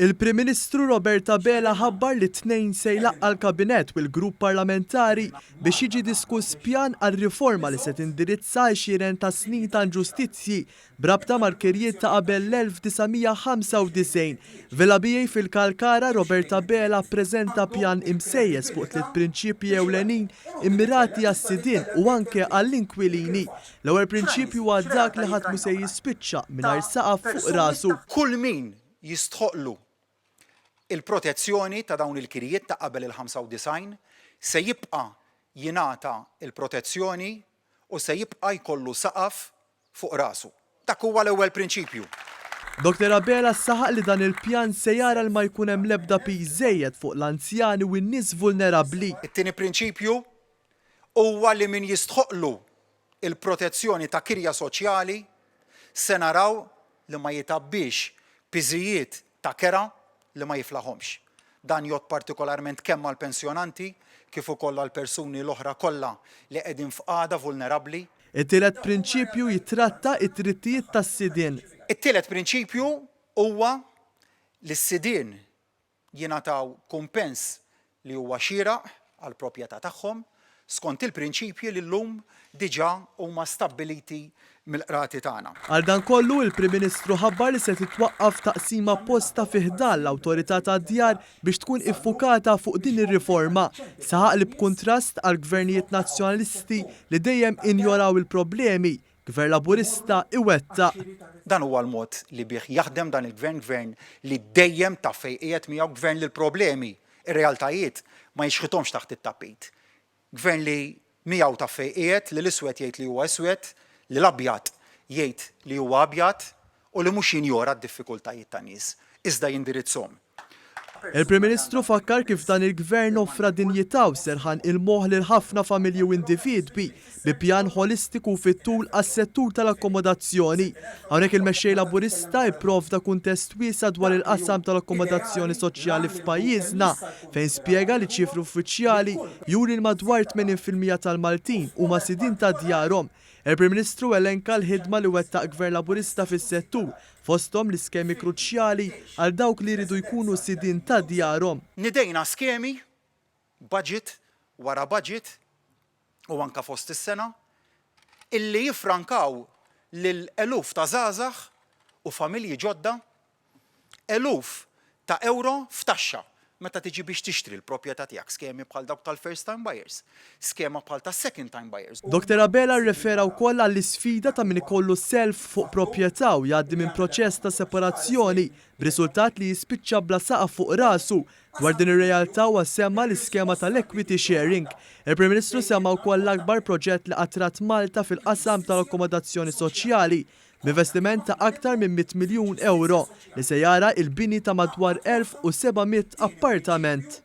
Il-Prim Ministru Robert Abela ħabbar li t-Tnejn se jlaqqa' l-Kabinett u l-Grupp Parlamentari biex jiġi diskuss pjan għal riforma li se tindirizza għexieren ta' snin ta' inġustizzji b'rabta mal-kirjiet ta' qabel l-1995. Villa BA fil-Kalkara, Robert Abela ppreżenta pjan imsejjes fuq tliet prinċipji ewlenin immirati għas-sidien u anke għall-inkwilini. L-ewwel prinċipju huwa dak li ħadd mhu se jispiċċa mingħajr saqaf fuq rasu. Kull min jistħoqqlu l-protezzjoni ta' dawn il-kirjiet ta' qabel il-95 se jibqa' jingħata l-protezzjoni u se jibqa' jkollu saqaf fuq rasu. Dak huwa l-ewwel prinċipju. Dottor Abela saħaq li dan il-pjan se jara li ma jkun hemm l-ebda piż żejjed fuq l-anzjani u n-nies vulnerabbli. It-tieni prinċipju huwa li min jistħoqqlu l-protezzjoni ta' kirja soċjali se naraw li ma jitgħabbiex piżijiet ta' kera li ma jiflaħhomx. Dan jgħodd partikolarment kemm għall-pensjonanti kif ukoll għall-persuni l-oħra kollha li qegħdin f'qagħda vulnerabbli. It-tielet prinċipju jittratta t-drittijiet tas-sidien. It-tielet prinċipju huwa li s-sidien jingħataw kumpens li huwa xieraq għall-proprjetà tagħhom skont il-prinċipji li llum diġà huma stabbiliti mill-qrati tagħna. Għal dan kollu, il-Prim Ministru ħabbar li se titwaqqaf taqsima apposta fi ħdan l-Awtorità tad-Djar biex tkun iffukata fuq din ir-riforma. Saħaq li b'kuntrast għall-Gvernijiet Nazzjonalisti li dejjem injoraw il-problemi, Gvern Laburista iwettaq. Dan huwa l-mod li bih jaħdem dan il-Gvern, Gvern li dejjem taf fejn qiegħed miegħu, Gvern li l-problemi, ir-realtajiet ma jixħithomx taħt it-tapit. Gvern li miegħu taf fejn qiegħed, li l-iswed jgħid li huwa iswed, li l-abjad jgħid li huwa abjad u li mhux jinjora d-diffikultajiet tan-nies, iżda jindirizzhom. Il-Prim Ministru fakkar kif dan il-Gvern offra dinjità u serħan il-moħħ lil ħafna familji u individwi bi pjan ħolistiku u fit-tul għas-settur tal-akkomodazzjoni. Hawnhekk il-Mexxej Laburista ipprovda kuntest wiesa' dwar il-qasam tal-akkomodazzjoni soċjali f'pajjiżna fejn spjega li ċifri uffiċjali juri li madwar 80% tal-Maltin huma sidien ta' djarhom. Il-Prim Ministru elenka l-ħidma li wettaq Gvern Laburista fis-settur fosthom l-iskemi kruċjali għal dawk li jridu jkunu sidien ta' djarhom. Nidejna skemi, budget wara budget u anke fost is-sena, illi jiffrankaw lil eluf ta' żgħażagħ u familji ġodda eluf ta' ewro f'taxxa meta tiġi biex tixtri l-proprjetà tiegħek, skemi bħal dawk tal-first time buyers, skema bħal tas-second time buyers. Dottor Abela rrefera wkoll għall-isfida ta' min ikollu self fuq proprjetà u jgħaddi minn proċess ta' separazzjoni b'riżultat li jispiċċa bla saqaf fuq rasu. Dwar din ir-realtà huwa semma l-iskema tal-equity sharing. Il-Prim Ministru semma wkoll l-akbar proġett li qatt rat Malta fil-qasam tal-akkomodazzjoni soċjali b'investiment ta' aktar minn 100 miljun ewro li se jara l-bini ta' madwar 1,700 appartament.